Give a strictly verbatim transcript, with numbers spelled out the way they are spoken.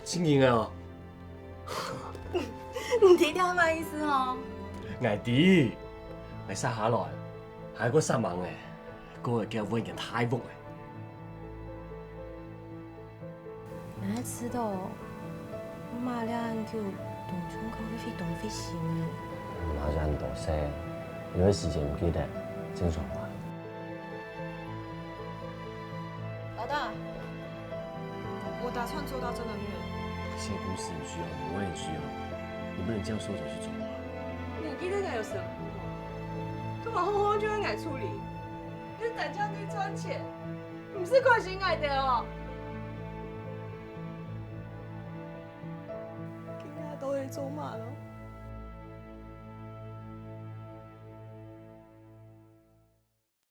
承認个哦。你知這麼意思哦？𠊎知，𠊎續下來，還過煞猛个，過會結婚个大屋个。 𠊎知道，𠊎媽這恁久，當像較會費當費心呢。媽這恁多歲，有个時節毋記得，正常啊。老大，我打算做到這個月。這公司很需要你，我也很需要你，你不能這樣說走就走啊。你記得𠊎有身份哦，做麼好好就愛𠊎處理？你等這樣去賺錢，毋係關心𠊎兜哦？今日到底做麼个？